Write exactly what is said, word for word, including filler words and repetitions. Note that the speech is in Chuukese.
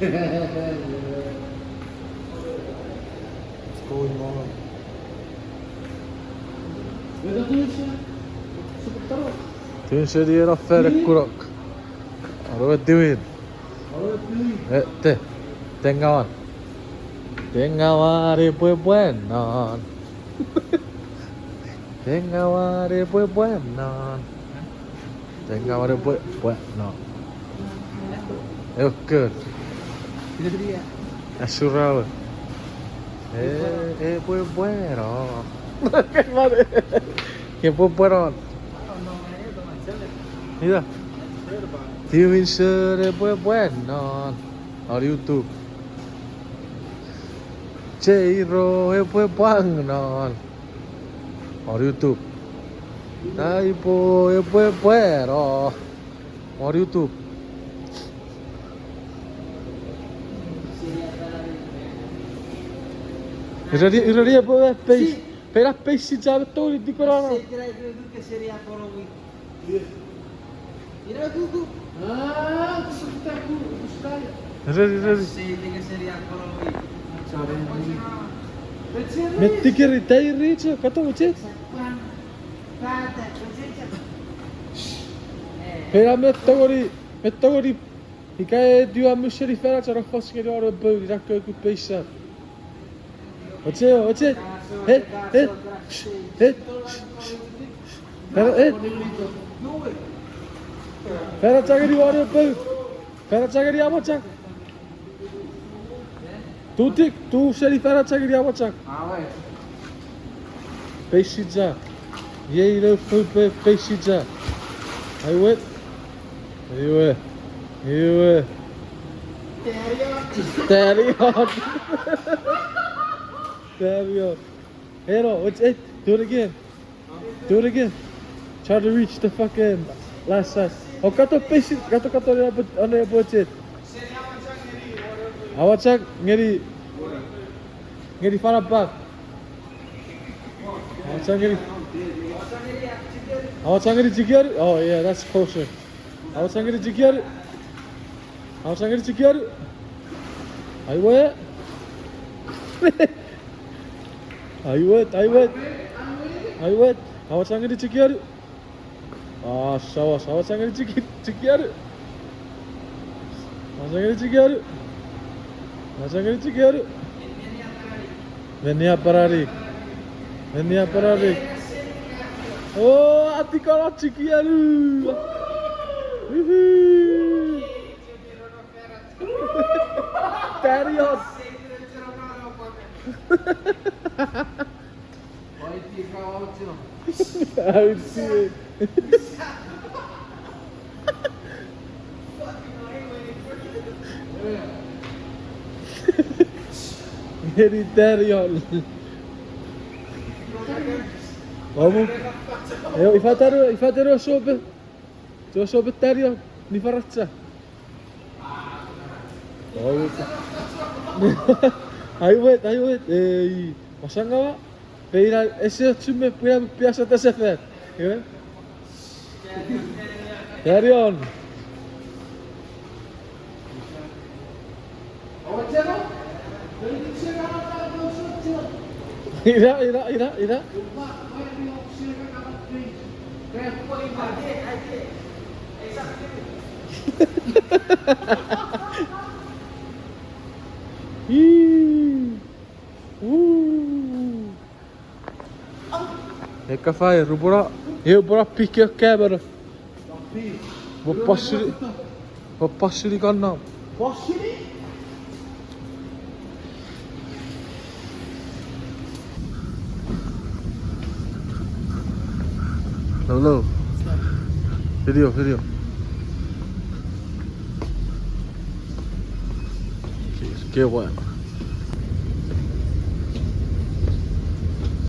What's going on? Tiwin seni ena fan kunok. Are we tiwin? E, te. Tengawan. Tengawan epwe pwenon. Tengawan epwe pwenon. Tengawan epwe pwenon. Ewe kon. Asurawe. E, epwe pwenon. Epwe pwenon. Ida. Tiwin seni epwe pwenon. On YouTube. Cheiro epwe pwenon. On YouTube. Taipo epwe pwenon. On YouTube. Ireni, ireni epwe pei, pei na pei sija me tongeni tikurano. Ready, ready. Me tikeri tairi cho, kato mo che. Pei na me tongeni, me tongeni. Ika e tiwa museni fan a charo fos ngeni wano boat, ina koku peisa. Oche, oche. He, he, he. Fan a, he. Fan a changeni wano boat. Fan a changeni amachak. Tutik, tu seni fan a changeni amachak. Peisija. Iei ina fou pe, peisija. Ai wet. Iwe. Iwe. Tarion. Tarion. Tarion. Hey, no, it's, hey, do it again. Do it again. Try to reach the fucking last side. Oh, kato peisi, kato, kato, on the budget. Amachak ngeni, ngeni fan a pak. Amachak ngeni, amachak ngeni chikiaru. Oh yeah, that's closer. Amachak ngeni chikiaru. Amachak ngeni chikiaru. Ai we. Ai wet, ai wet. Ai wet. Amachak ngeni chikiaru. Ah, sawas, amachak ngeni chiki, chikiaru. Amachak ngeni chikiaru. Amachak ngeni chikiaru. Menia parari. Menia parari. Oh, atikara chikiaru. Woohoo. Tarion. I would see it. Ngeni Tarion. Omu. Eyo, ifa tano, ifa tano sope. Cho sope Tarion, ni faracha. Ai wet, ai wet, ei, osangawa, pei ina ese ochu me pwina piasa tasefan. Ewe? Tarion. Ina, ina, ina, ina. Ii. Uu. Eka fai, rupura. Eu pura pick up camera. Mo pasuni, mo pasuni kanna. Pasuni? Hello. Video, video. Ke, ke wa.